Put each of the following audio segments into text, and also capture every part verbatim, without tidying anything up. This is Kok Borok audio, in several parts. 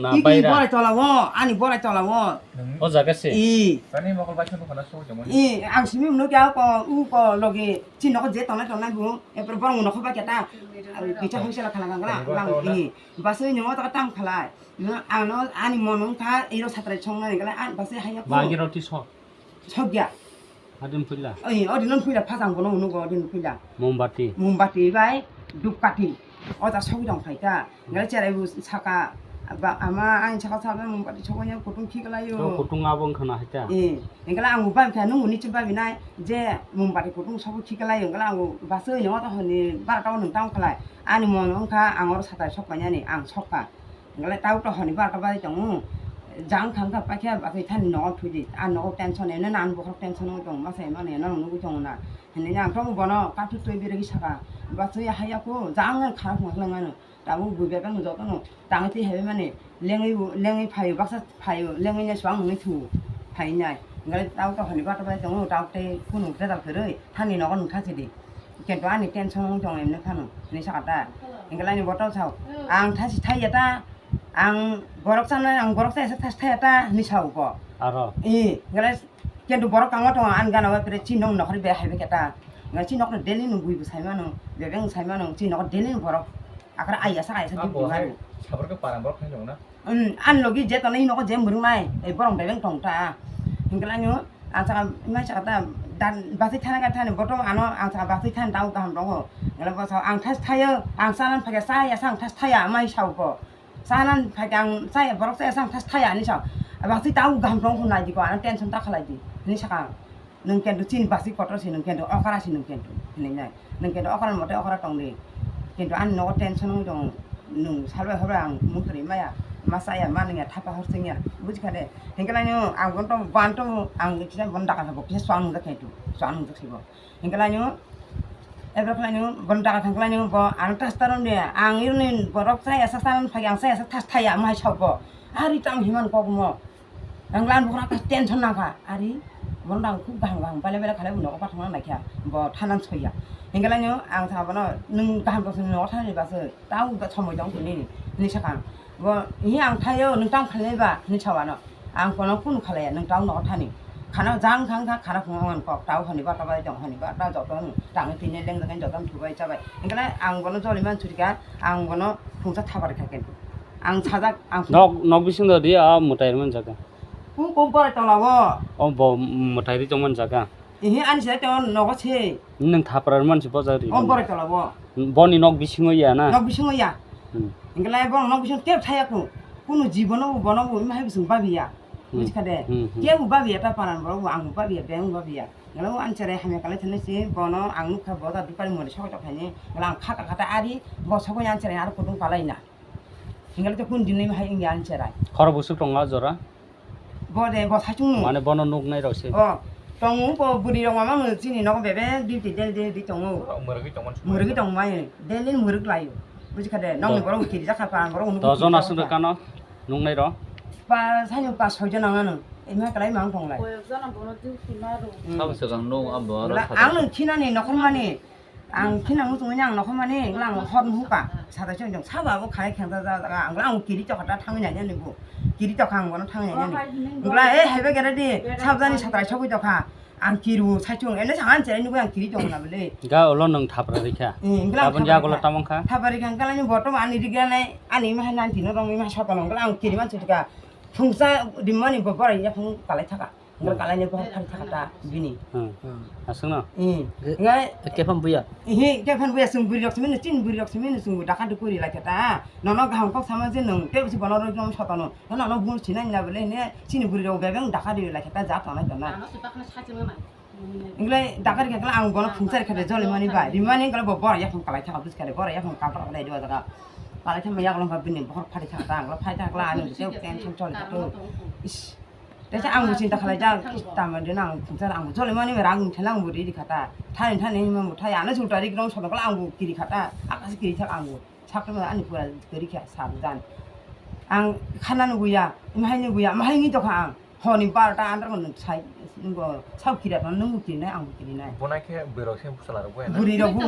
Na Iki baira. Borai tola o, ani borai tola o. O jaga se. I. Tani mokol bai sanu khana soi jamo. I, ang simi mno kya ko, u ko loge, chini nogo je tongnai tongnai bu, epre borong nogo ba keta. Kicha hoise la khala gangla, Tani bang, borok i. Basui nongo ta tam khalai. No, ang no, ani mon wngkha, iro satrai songnani gala, an basui haya ko. Bagi roti sok. Sokya. Adin puila. Oi, odin non puila phasang bono unugo odin puila. Mombati. Mombati bai dupkati. O ta sokjong phaika. Ngal cherai bu saka ba ama ang saka saka mombati soknya kutung khikalayo. To kutung abo wngkha na haita. Eh, engkala ang ban kha nung ni chimba binai je mombati kutung sobo khikalayo engkala ang basui no ta honi barta nung tang khalai. Ani mon wngkha ang oro satrai sok painani ang sokka. Ngalai tau to honi barta bai tongo. Jang khang kha paikha basui thani nogo thudi. Ang nogo tension eno na ang bokhorok tension oi tongo. Masa eno ne eno nugui tongo na. Hini ang tongo bono kathu twi biragi saka. Basui haya ko jang khana khuma khwlai mano. Tamo bui bebak no joto no. Tang ti hebe mani lengui lengui phaio baksa phaio lengui ne swang nungui thu. Phainai. Ngalai tau to honi barta bai tongo. Tau te kunu jadal kwrwi. Thani nogo nung thasi di. Kento ani tension wng tong emne phano, hinwi sakha ta. Hingke laini bo tong sao, "Ang thasi thaiya ta, ang borok chana, ang borok chaya sa thasi thaiya ta," hinwi sao bo. Aro? I, hingke lai kento borok kangma tongo, ani gana o pore chini nok nokhorwi behai bai khe ta. Hingke chini nokno daily no bui bo sai mano, bebeng sai mano, chini nokho daily no borok. Akhar ai asa ai asa duty mano. Sabor khe para borok khai na. Um, ani logi je tonwi nogo je mwrwknai, ei borok bebeng tong ta. Hingke laino ang saka, mai saka ta, dan, basai thana ka thani, botom ano ang saka basai thani tao kaham tongo. Ngale bo sao, ang thas thayo, ang sanan phage saya, sang thas thaya, mai sao bo. Sanan phage ang saya, borok saya, sang thas thaya, ani sao. Basai tao kaham tongo, nai di ko, ano tension ta khalai di, ni saka. Nwng kento chini basi kotor si, nwng kento okra si, nwng kento hinwi nai. Nwng kento okra mote okra tong di. Kento ani nogo tension wng tong, nwng salbai horbai ang mukri maya, ma chaya, ma nungya, thapa hor singya, buji kha de. Hingke laino ang bono tong, bono tong, ang kisa bono dakar sabo, kisa swang nungjak kento, swang nungjak sibo. Hingke laino, ebra khlaino, bono dakar thang khlaino, bo ano tas taron de, ang ironi borok chaya sa, sa phagi ang chaya sa tas thaya, ang hai sabo. Ari tang himan kok mo. Ang lan bokra ka tension nangkha. Ari, bono ang khub gaham gaham bale bale khalai bo nogo pathang nang naikha. Bo thanan soya. Hingke laino ang sa bono, "Nwng gaham tong sini nogo thani base. Tao ga somoi tong sini ni, ni sakang." Bo, "Hi ang thayo, nwng tang khalai ba," ni sawano. Ang kono kunu khalaya, nwng tao nogo thani. Khana jang khang kha, khana phungo ang kok tao honi ba tabai tong honi ba ta joto nwng tang tini leng jagan joto thubai chabai. Hingke lai ang bono joli man churika, ang bono phungsa thabar kha kento. Ang sajak, ang Nok, nok bisingo di, a mwtai rwmani jaga. Kung kung borai tola o. O bo mwtai ri tongmani jaga. Ihi ani se to nogo se. Nwng thapra rwmani se bojak ri. O borai tola o. Boni nok bisingo ya na? Nok bisingo ya. Hmm. Hingke lai bo nok bisingo tep thaya kung. Kunu jibono bo bono bo ima hai bising babiya. Hmm. Buji kha de. Hmm, hmm. Tep bo babiya ta paran bo ang bo babiya beng bo babiya. Ngalo ani cherai hamya kalai thani se bono ang nukha boda dukani mori sokoi tok thani. Ngalo ang kha kha kha ta ari bo sokoi ani cherai aro kutung palai na. Hingle to kun dinwi hai wngya ani cherai. Khoro busuk tongo jora? Bo de, bo saichung. Mane bono nuknai rok se. O, tongo bo bwrwi rok mama mung chini nogo bebe duty daily daily di tongo. Mwrwgwi tongmani. Mwrwgwi tongmai, daily mwrwk laio. Buji kha de, nokni borok kiri jakha pa, borok nukwi. Dojon aswk rwkano nuknai rok? Pa, saino pa soijon ang ano. Ema kalai mang tonglai. Koyok jona bono duty ma rw. Hmm. Sabo swkang nuk abo oro. Ang nung khinani nokhormani. Ang khinang muchungwi ang nokhormani, wngla ang hor nuhuka, satai chong chong, sabo abo khai khengsa ja jaga, wngla ang kiri tokha ta thangwi nai nani bo, kiri tokha ang bono thangwi nai nani, wngla e haiba gere di, sabjani satrai sogwi tokha, ang kiru saichung, ene sanga ang cherai nugwi ang kiri tong na bole. Ga ulo nwng thapra rikha. Eh, wngla ang Aboni thapra yagulo rikha. Tamong kha? Thapra rikha, wngla ni botom ani rigya nai, ani ima hai nanti no rong ima hai soto no, wngla ang kiri man chutika, phungsa dimani bo borai ya phung kalai thaka. Wngkha kalaina bokhorok phari thaka ta bini. Hmm. Hmm. Aswkno? Eh. Ge-, Ngai kephang buya? Ihi, kephang buya, chwng bwrwi rok simi, chini bwrwi rok simi, chwng dakha dukhu ri lai khe ta. Nono kaham kok sama je nwng, tei bisi bono rwi rok sotono. Nono bul sinai na bole ne, chini bwrwi rok bebeng dakha ri lai khe ta, ja tonai tonai. Ano se bakna sa chwng nai. Wngkhe dakha ri khe ang bono phungsa ri khe de joli mani bai. Rimani wngkhe bo bora yaphang kalai thaka bwskha de, bora yaphang kalai thaka de, o jaga. Kalai thama yagulo wngkha bini bokhorok phari thaka ta, ang phari thaka la, ani bwsai tension choli thaka. Is. Tesa ang bo chinta khalai jak, tamo de nang, ang jole mani rang thela ang bo ri kha ta. Thani thani hima bo thai, ano chuta ri grong sono kala ang bo kiri kha ta. Akas kiri thak ang bo. Sak to ani pura kiri kha sak jan. Ang khana no buya, mahai no buya, mahai ni to kha ang. Honi barta andar mo sai, ngo sau kira no nung kiri nai ang bo kiri nai. Bonai khe bwrwi rok se bwsala rok bo ya na? Bwrwi rok bo.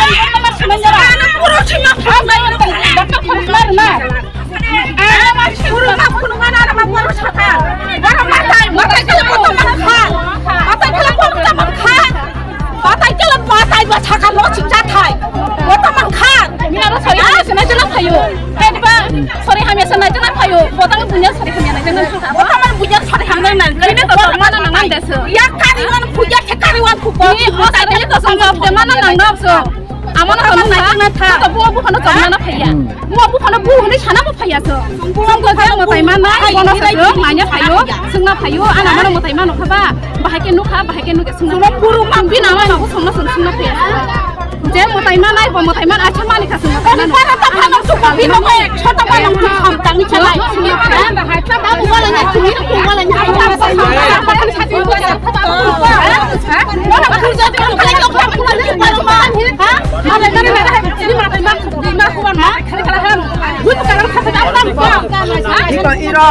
Batai kala batai ba sakha lo chingcha thai. Bota man kha. Mina ro sori hamya sena jela phayo. Kaiba sori hamya sena jela phayo. Bota man bunya sori hamya na jela. Bota man bunya sori hamya na. Kaiba to mana nang desu. Ya kari wan puja se kari wan puja. Ni o sori to song jawab de mana nang dok so. Amo no to nang na tha. To bu bu kono to mana phaya. Bu bu kono bu hone sana mo phaya so. Song to jang mo tai mana. Kono so manya phayo. Sung na phayo. Ana mana mo tai mano khaba. Bahai ke nukha, bahai ke nukha sungna. Suno puru ma bina ma nang sungna sung sungna pe. Je motai ma nai, bo motai ma acha mani kha sungna. Para ta phano suko bino ko ek sota ma nang kham tang ni chalai. Ba bu wala na tumi ko wala na. Iko iro,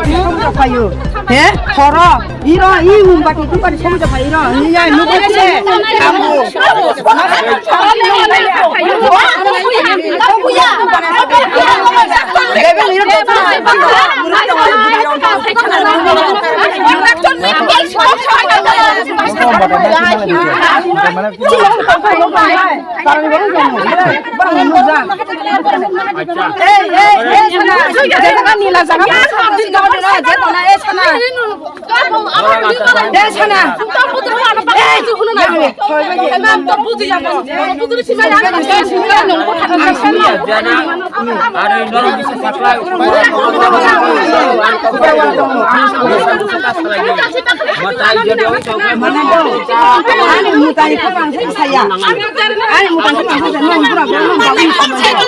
iro mo payo. He, horo. Iro, i mum bati tu pari somu japa iro. Ni ya, nu bati se. Kamu. Bebe, iro, bebe. Ei, ei, ei, sana. Jaga nila jaga. Jaga nila, jaga. Ei, sana. Ei, hunu na. Ani mutai ko ang saya. Ani mutai ko ang saya.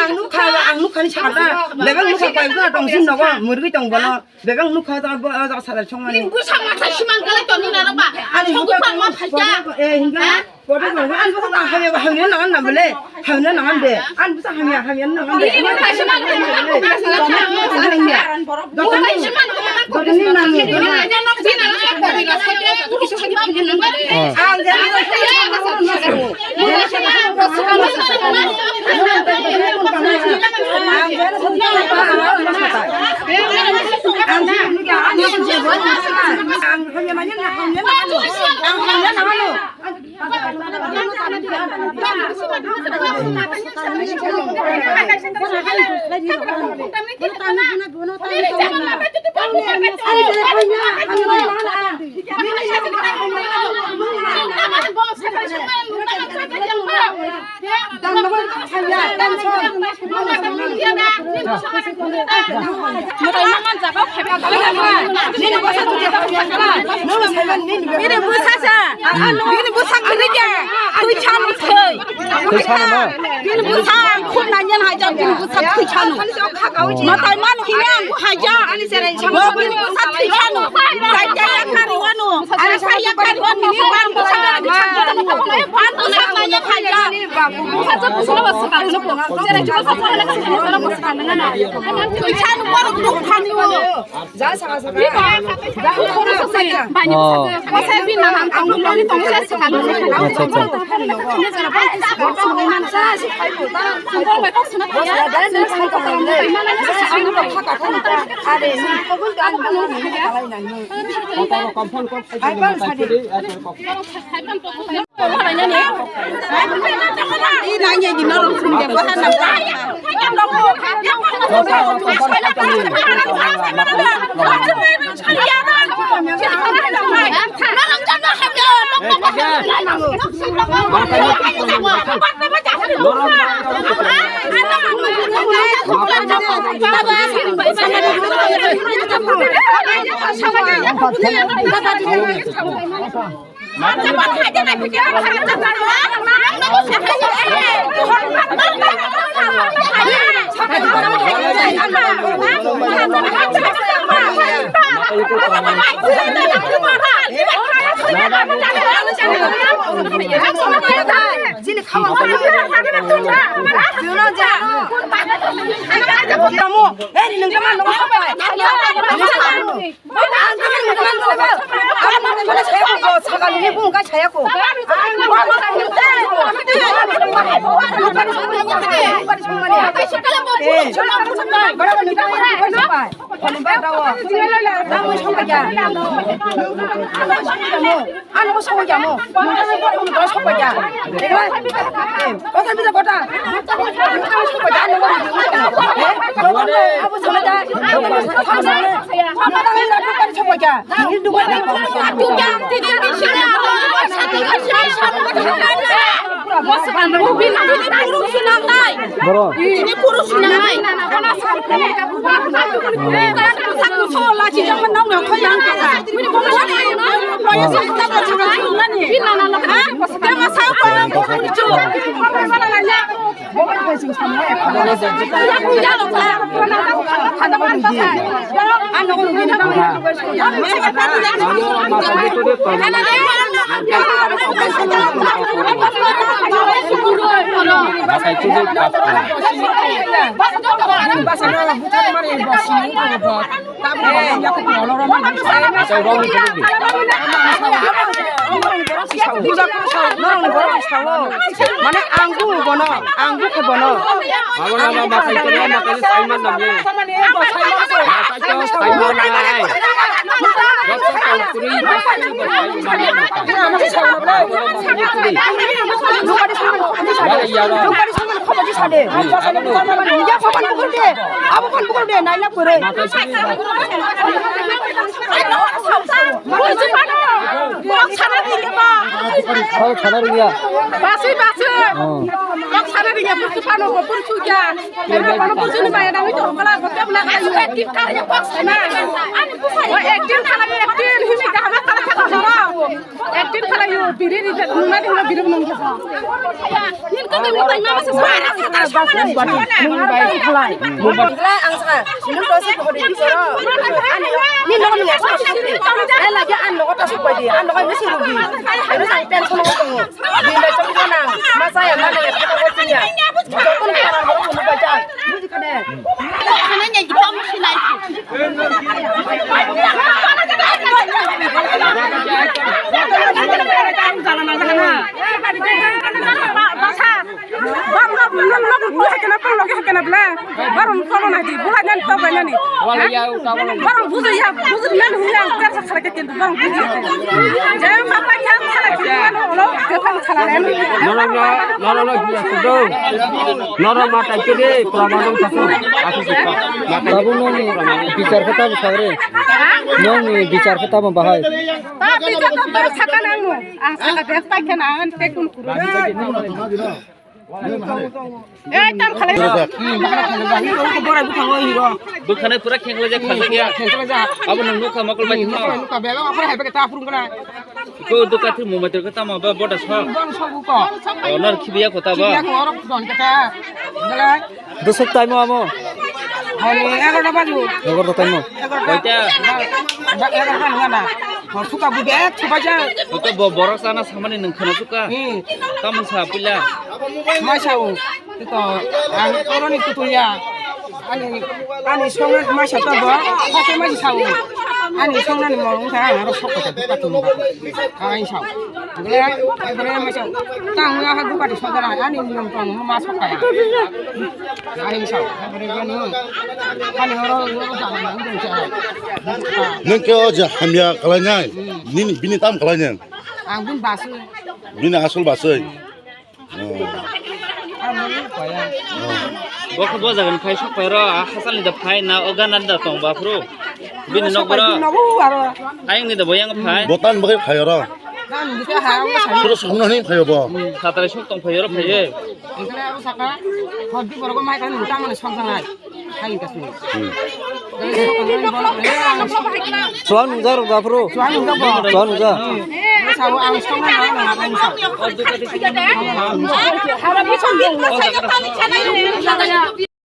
Ang nukha, ang nukha ni sakha. Bebak nukha koi nukha tong sin nogo, murgi tong bono. Bebak nukha ta bo, ah, sadar chong mani. Bini bwsa masa siman kale toni na ba. Ani nukha bwsa ma phaja. Eh, hinga. Bodo bodo. Ani bwsa ta hamya, hamya nangan na bole. Hamya nangan de. Ani bwsa hamya, hamya nangan de. Bini bwsa siman kale toni na ba. Bwsa siman kale toni na ba. Bini bwsa sa. Bini bwsa kwrwi de. Twi chano thwi. Twi chano na? Bini bwsa ang khum nangyan haja bini bwsa twi chano. Matai mano hini ang haja. Bo bini bwsa twi chano. Jai jai ya kari wano. Ani saya kari wano ni ban bwsa. Ban bwsa nangyan haja. Bwsa sa bwsa na bwsa na. Twi chano borok duk thani wano. Oh. Acha, acha. Ano ko sabo jamo. Ano ko sabo jamo. Kota bisa kota. Ano ko sabo jamo. Kota bisa kota. Boro. Ini kurus nai. Mane ang bu bono, ang bu khe bono. Abo na ma makai to ma makai sai man nam ye. Makai to sai man nai. Jotto tong kuri ba sai man nai. Makai ya ro. Abo phan bukol de, nailak kwrwi. Kok sana ringya. Basi, basi. Oh. Kok sana ringya, busu pano, busu ya. Busu ni maya nami to, kala, kala, kala. Acting kala, acting, himi kahama kala, kala, kala. Acting khalai yo, biri ri, nuna di huna biri nung. Nin ko kami tai mama sa sa. Nung bai khalai. Nung bai khalai ang sa. Nung to sa ko di soro. Ani, ni nung ni sa. Ai lagi an nung ta sa ko di. An nung ni sa rugi. Ani sa pen sa nung. Di bai sa ko na. Masa ya na ya ko ko ya. Ko ko ni ka nung bai ja. Norok no, norok no hiya sudo. Norok ma tai kiri, pura ma dong sasu. Aku suka. Tabuk nongni bichar khe tamo sagre. Nongni bichar khe tamo bahai. Ta bichar khe tamo sakha nangno. Ang sakha de pai khe na ang te kun kuru. Ei, tam khalai. Borai bwkhango hiro. Bwkhanai pura khengla jak khajak ya. Khengla jak. Abo nang nukha mokol bai thangma. Nukha bela apa hai beka ta phurung kana. Ko duka thi mumai terka tamo ba boda sa. Bon sobu ko. Onar khibiya ko ta ba. Khibiya ko orok don kata. Bela. Dusuk taimo amo. Honi egarota baju. Egarota taimo. Egarota. Oita. Ba egarota nungana. Hor suka bu bek suka ja. Oita bo borok sana samani nung khana suka. Hmm. Tamon sa pila. Mai sao. Ito, ang oroni kutuya. Ani, ani songna mai sa to bo. Hake mai sao. Ani songna ni mo wngkha ang aro sok kota patu. Ang sao. Bre, bre mai sao. Tang ha duka di sodara. Ani niyom tang ma sok kaya. Ang sao. Bre bre no. Ani oro oro ta na ngi sa. Nung kyo ja hamya kalainai. Nini bini tam kalainai. Ang bun basu. Bini asul basui. Bo khe bo jaga ni phai sok phai ro, a hachal ni da phai na, o gana da tong ba phuru. Bini nok boro. Ayang ni da bo yang phai. Botan bo khe phai ro. Phuru songno ni phai bo. Satrai sok tong phai ro phai ye. Chuan nungja rok da phuru. Chuan nungja.